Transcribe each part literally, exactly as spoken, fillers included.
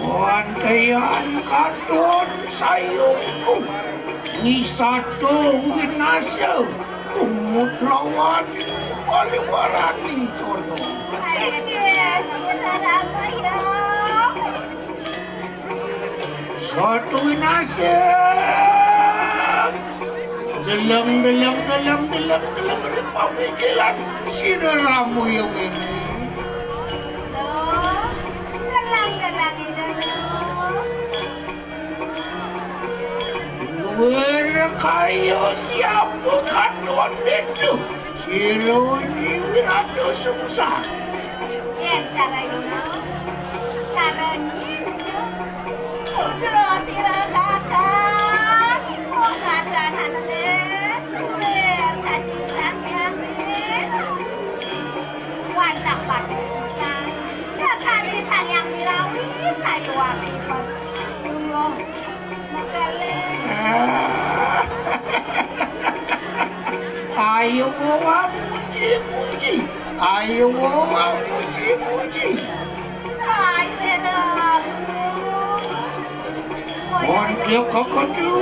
Wonten katon sayungku, Ni Sato Winasa, tumut lawan paliwaraning kono. Sato Winasa. Deleng, deleng, deleng, deleng, deleng, ring pamikilan sira Ramuyung ini. Deleng, deleng, deleng. Luwir kaya siapa katon itu? Sira ini wirata sungsang. Yen cara ino, cara nino. Kudu sira kakang, wong kadanan le, kuwe kadi Sang Hyang Widi. Wajah pati Sang, sakadi Sang Hyang Wirawi, sayuwakipun. Mula, mekele. Ayo wawa puji-puji. Ayo wawa puji-puji. Ayo, Ratu. Konco kokodu.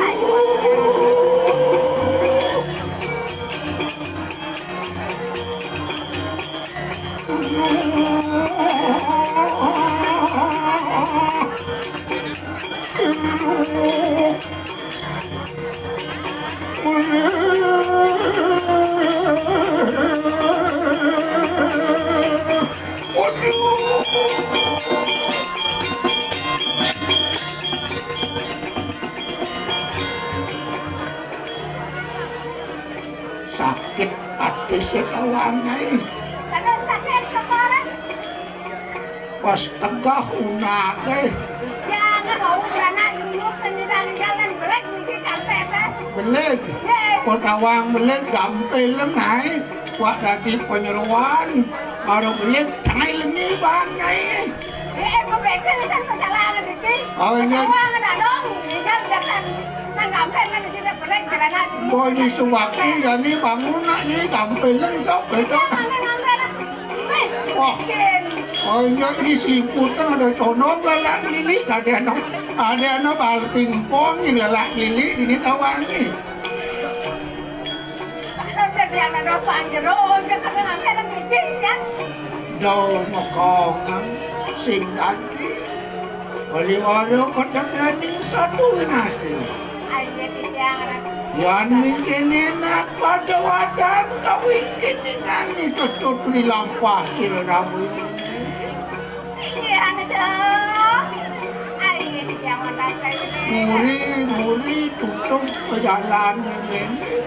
Sakit ati si Tawang, Nyai. Terus sakit kepala? Pas tegah unake. Jangan mau beranak dulu, pendidikan jalan belek niki kampete. Belek. Nggih. Kok Tawang belek gampileng ae. Wak dadi penyeruan. Karo belek tengah lengi ban, Nyai. Eh, kok bekel kan perjalanan niki. Oh, iya. Tawang ada dong. Iya, jangan. Nang gampil kan udah belek beranak dulu. Mbok Nyi Suwakti ya ni bangun nak ni gampileng sok beto. Jangan gampil. Wah. Oh, iya, isi puteng ada condong lalak lili, ada anak, ada anak bal pingpong yang lalak lili dini Tawang ni. Tapi dia anak dosa anjero, dia kena ngambil lagi, ya. Dau mokong sing dadi. Wali waro kota ganing satu winasi. Ayo, Tiang. Yan mingkene nak pada wadan kawingkene ngani ketut rilampah kira ramu. Iya, aduh. Ayo, Tiang, mana saya ini? Nguri, nguri, tutup ke jalan ini.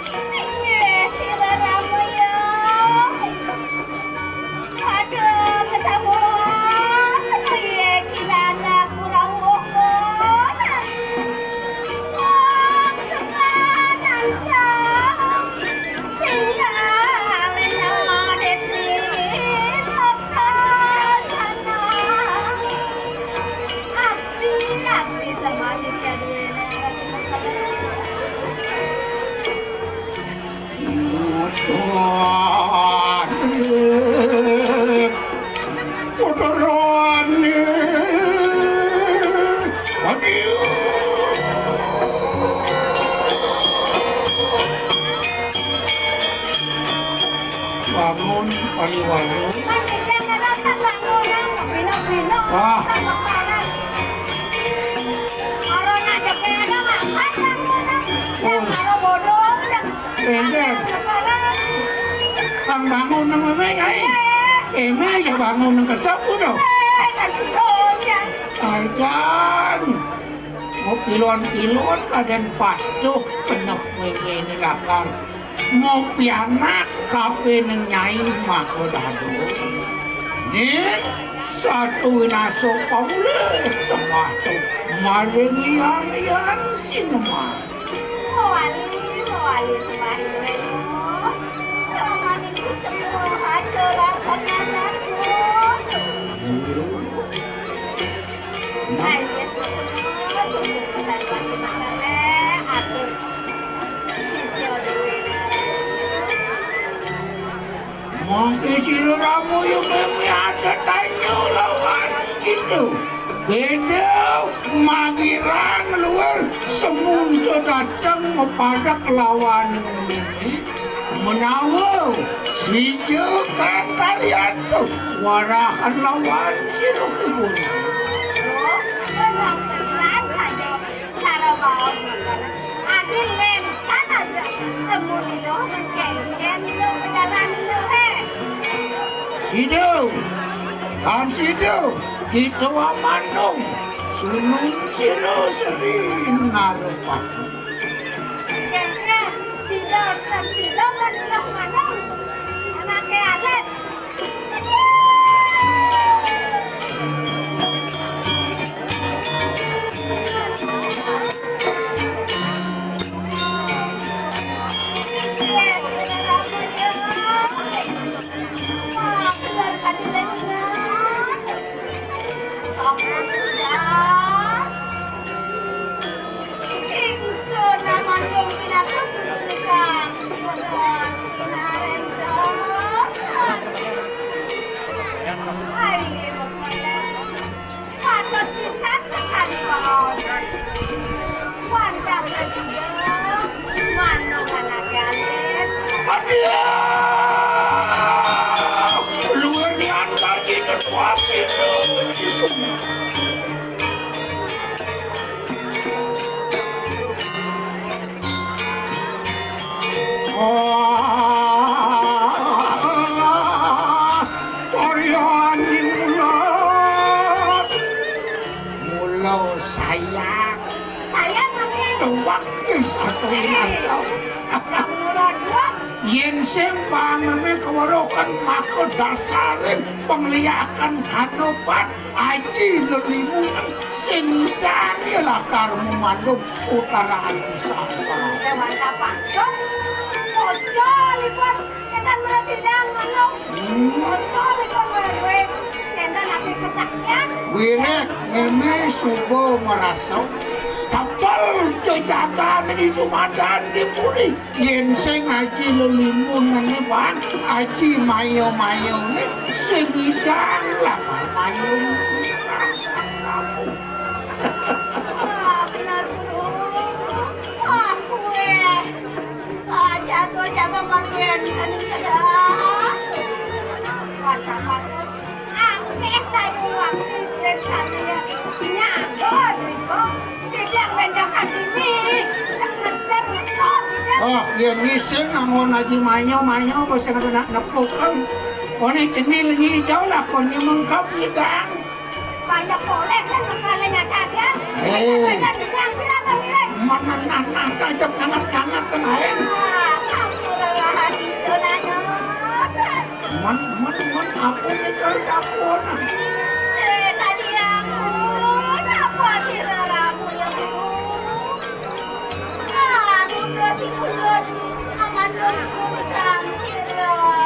Singgih sira Rama ya. Aduh, kesamuan, piye kirana kurang wohon. Wong sekanan ta, tinggal nama deti, kota sana. Karo ngadepi ana makan yang ngono. Yang karo bodong, yang Enggak. Kang bangun nang wewe kae. Eme ya bangun nang kesep ngono. Ajan. Mau pilon-pilon kaden patuh penep wewe ini lakar. Mau pianak kape neng nyai mako dado. Nih, satu naso pamule sematu. Maring yang yang sinema. Mawali, mawali sembah ibu. Romaning sukses aja rapat anakku. Ayo, sukses, sukses pesan buat kita, Rek. Aduh. Sisi Odewira. Mangke sira ramu yo meme ada tanya lawan gitu. Beda magirang luar semunco dateng mepadak lawan ini. Menawa sija kang karyanto warahan lawan sira kebun. Loh, tenang, tenang saja. Cara baos ngoten. Adi lensan aja. Semulino mengkengken lo pejalan lo, he. Sido, kan sido, kita wamandung. Sunung siro seri narupati. Kengken, sido, kan sido, kan sido manung. Anake alit. Ingsun namandung pinaka surugang sira sinarendra. Hai, Dewa Kaya. Patut pisan sekali baos. Wantah ketiga, manung anak alit. Aduh, luar diantar di ketua sini. Ah, Suryaning mula. Mula sayang. Sayang apa? Tuwak ya satu nasa. Mula dua. Yen sing pangene keweruhan maka dasaring pengliakan kanopan aji lelimunan sing ngidangi lakar memandung utaraan sapa. Dewan Tapakcung, ojo lipun, enten mula sidang manung. Hmm. Ojo lipun mula duit, enten api kesaktian. Wirik meme suba merasa tapel jejatan di Sumadan di Puri. Yen sing aji lelimun nane, Bang, aji mayo-mayone sing ngidang lah mayo. Ah, bener, Guru. Ah, kue. Ah, jago-jago manuan kaning kedah. Mantap, mantap. Akeh sayuwakti duwe sastra. Nyago niku. Tidak benda kadini. Cek ngejar utuh, tidak. Oh, yen ngising nganggo naji manyo-manyo, apa sing ada nak nepuk, kan? One cenil nyi jauh lah, kon nyi mengkap, tidak. Banyak boleh, kan, kepalanya saja. Hei. Benda yang siapa, nilai? Mana, nah, nah, tajam, hangat, hangat, kan, lain. Ah, ampun, Allah, Raden Sunana. Man, man, man, apa ni kau takut? Eh, tadi aku, apa sih laramu ya, Bu? Ah, muda si kulon, aman dong si kulon, si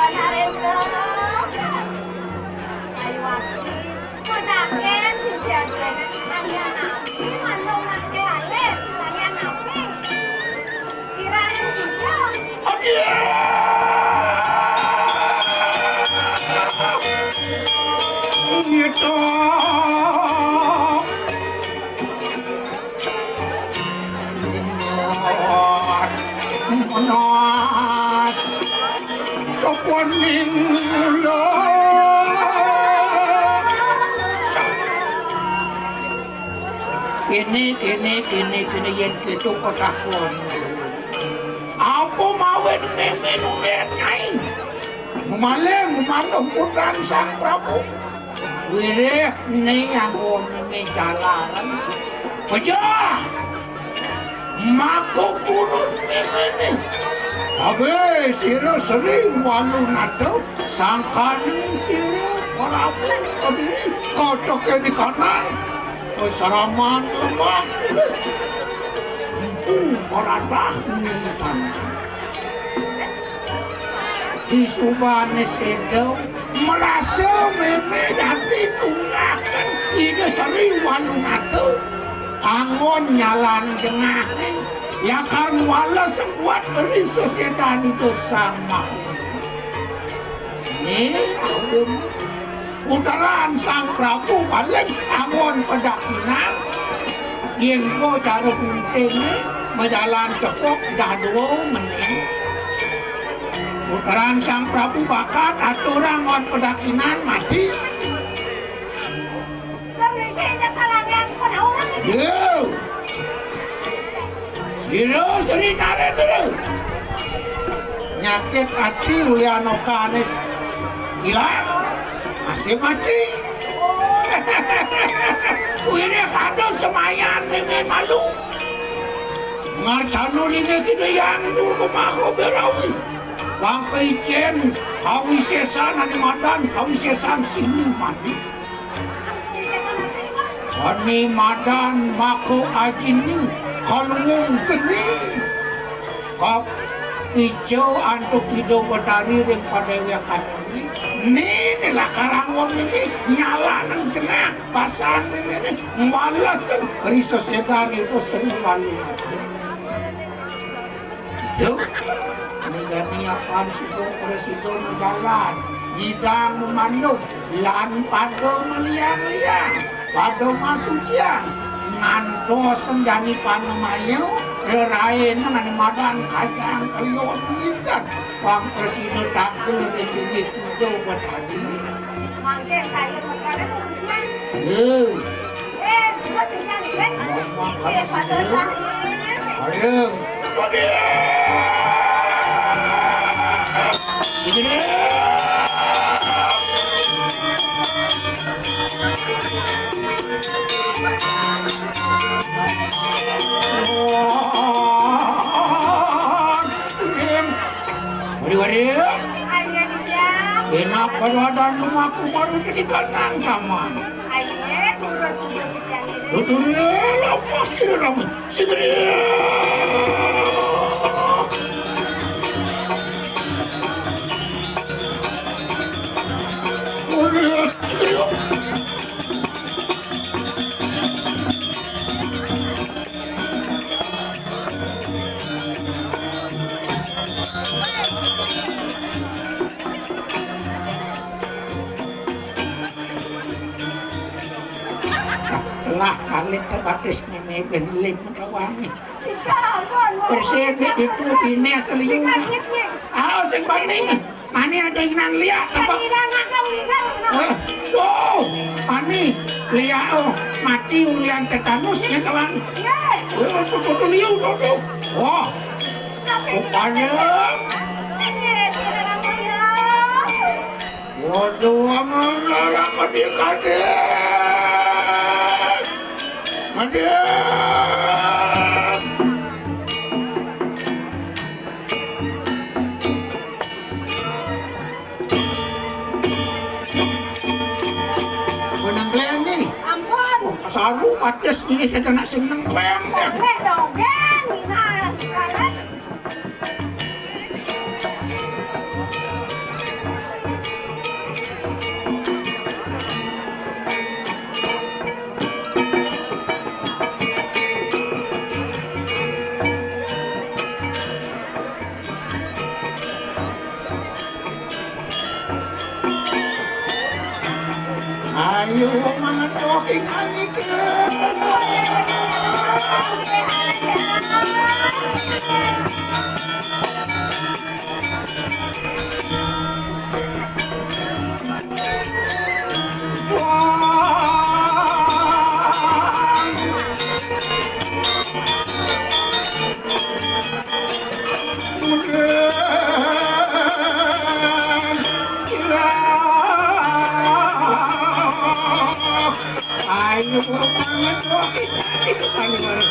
Narendra. Ayo, aku. Manaken sisya duwene kaliyan napi, manungake alih kaliyan napi? Kirane sisya. Aduh! Kéné, kéné, kéné, kéné, yén kéto petakon. Apa mawinan mémé nundén, Nyai? Mamaling manut putran Sang Prabu. Wiréh né anggon mémé jalaran. Pejah! Maka purun méméné. Kabéh sira Sri Walunata, sangkaning sira Prabu Kediri, kotoké di kanan. Pasraman lemah tulus. Empu maratah nini tanah. Disubané séda marasa mémé dadi tulaken Ida Sri Walunata. Anggon nyalan jengahé, lakar ngwales buat ri sesédan Ida Sang Maha. Né, agung. Puteran Sang Prabu paling anggon padaksinan. Yén ko cara guntingé, majalan cepok dah dua menit. Puteran Sang Prabu bakat aturang anggon padaksinan mati. Yo. Sira Sri Narendra. Nyakit ati ulian okané ilang. Masih mati. Kuwiné kados semayan mémé malu. Ngarcana linggih Ida Hyang Durga Maha Bérawi. Pang kaicén kawisésan ané madan kawisésan sini mati. Ané madan maka ajining kaluwung geni. Kapica antuk Ida Betari ring padéwékan ini. Né, né lakar anggon ini nyalanang jengah basang ini, né ngwalesang ri sesédan Ida Sri Walu. Yo, ninggal nyiapan suba prasida majalan, nyidang mamandum, lan pada maliang-liang, pada masuciang, ngantos jani panamaya, reraena ané madan kajang kalian nginten, pang prasida tangkil ring inggih Ida Betari. Mangkin kaya perkara kesucian. Yo. Wari-wari. Enak pada adan lumaku baru jadi ganang zaman. Ayo, kurus-kurus. Tutur lepas kira rame. Segera. Oleh segera. Lah, kalih tebatis nene ben lim kawangi. Bersih di itu ini asli. Ah, sing paning. Mani ada inan liak, tebak. Eh, tuh, mani liak, oh, mati ulian tetanus ya, kawan. Oh, tuh, tuh, tuh, liu, tuh, tuh. Wah, rupanya. Waduh, amun lara kadé-kadé. Kadé. Benang kleng nih. Ampun. Oh, saru patis ini kita nak seneng kleng. Kleng dogén, ini. Ayo mangetok ing anika. Iya, banget, wah. Itu paling mana?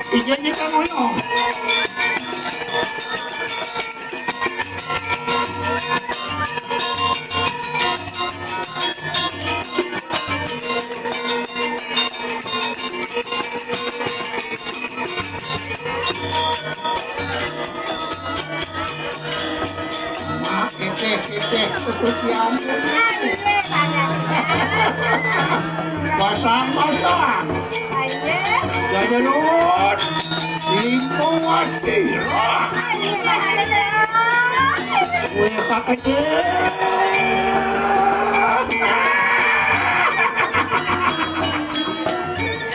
Ijen ni kamu yo. Mak, keceh, keceh, kesucian. Basang-basang. Jajanun. Limpo wati. Wah. Weh, kakede.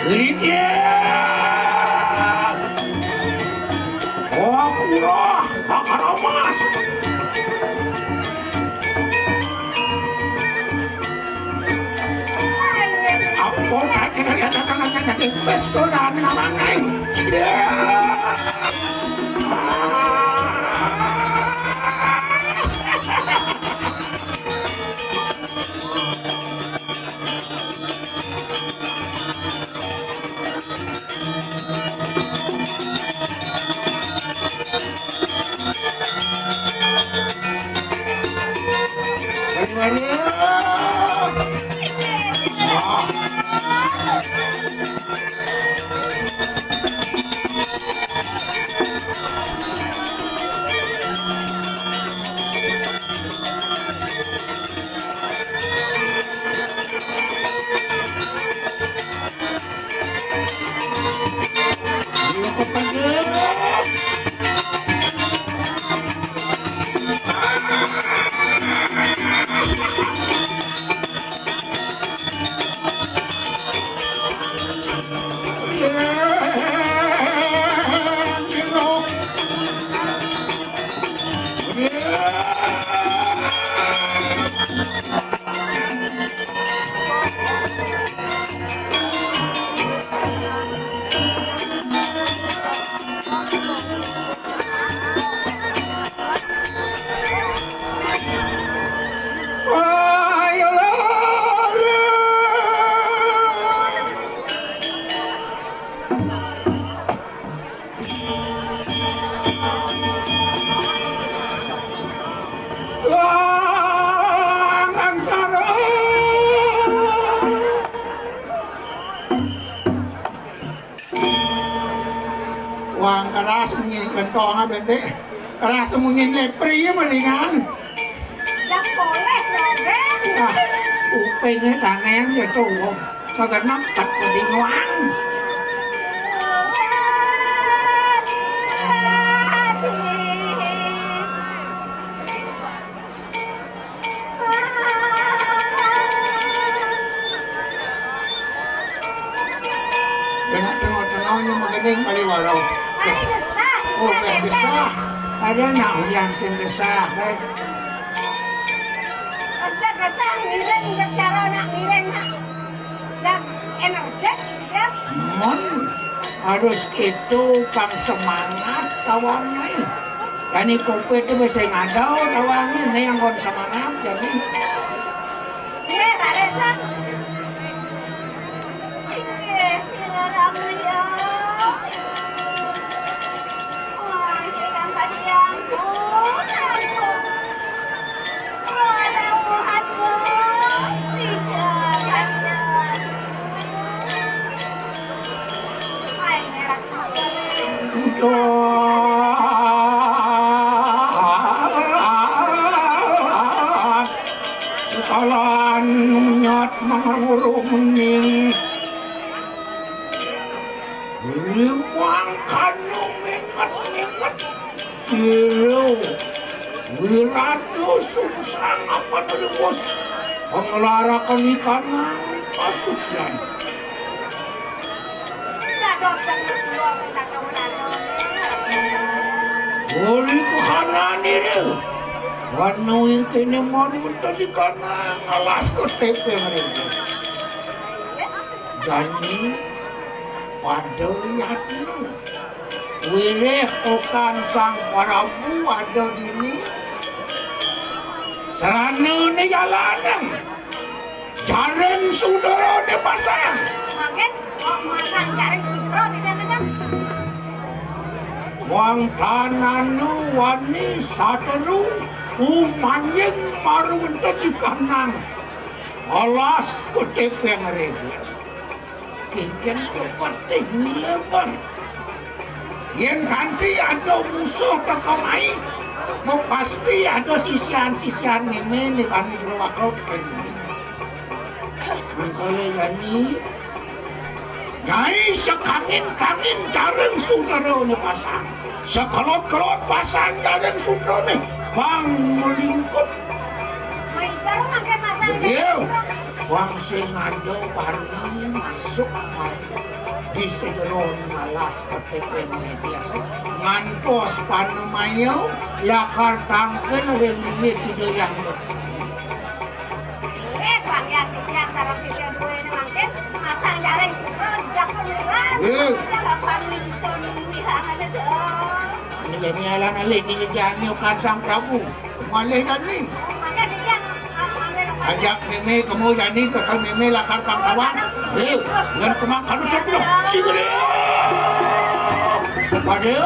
Ringgit. Wah, kurah, bakar emas. Ampun, kakek, kakek, kakek, kakek, kakek, pes, tuh, dah, kenapa, Nay? Cik, dia. Wah, angsara. Wah, keras munyi kentong, ah, bendek. Keras munyi lepri, mendingan. Jam boleh, Raden. Ah, kupingnya tangan gitu. Kagak nampak, mendingan. Kena tengok-tengoknya magening kali warau. Ai, gesah. Oh, gesah. Ada nak ulian sing gesah, eh. Mesti gesah ngiring, cara nak ngiring, nak. Zat energetik, ya. Mon, harus itu pang semangat kawan ai. Kani kopi itu bisa ngadau kawan ai, ini yang kon semangat jadi. Iya, Kak Resa. Singgih, sira ramuya. Wah, ini kan tadi yang kurang. Lan nyat mangurung ning limang kanu minget-minget sira wiratu sungsang apa neribus panglarakan ikanang pasucian. Uli kahanane ri. Wanu ing kene maru wenten di kana alas K T P mereka. Jani pada yatna. Wiréh okan Sang Prabu ada dini. Sranane jalanang. Jaring sudarané pasang. Mangkin kok masang jaring sudara di dalam? Wangtananu wani sateru umanjing maru wenten di kanang alas K T P reges. Kénkén to patih ngileban. Yén kanti ada musuh teka mai, mung pasti ada sisian-sisian mémé né bani duraka kéné. Mengkala jani, Nyai sakangin-kangin jaring sutrané pasang. Sakelot-kelot pasang jaring sutrané. Bang melingkut. Mai jarum mangke pasang jaring. Iya. Bang sing ada bani masuk mai. Di sejeron malas K T P Media ngantos panemaya lakar tangkil ring linggih Ida Hyang Betari. Eh, Bang Yan, Yan sareng sisian kuwi ini mangkin masang jaring sutra jak keluran. Eh. Jaga panglingsun wihangane dong. Ini jani alan alih ini jani okan Sang Prabu. Malih jani. Mangke iki yang Ajak mémé kemu jani kekel mémé lakar pangkawang. Hé, lan kemakan ucap lo. Si gedé. Pada.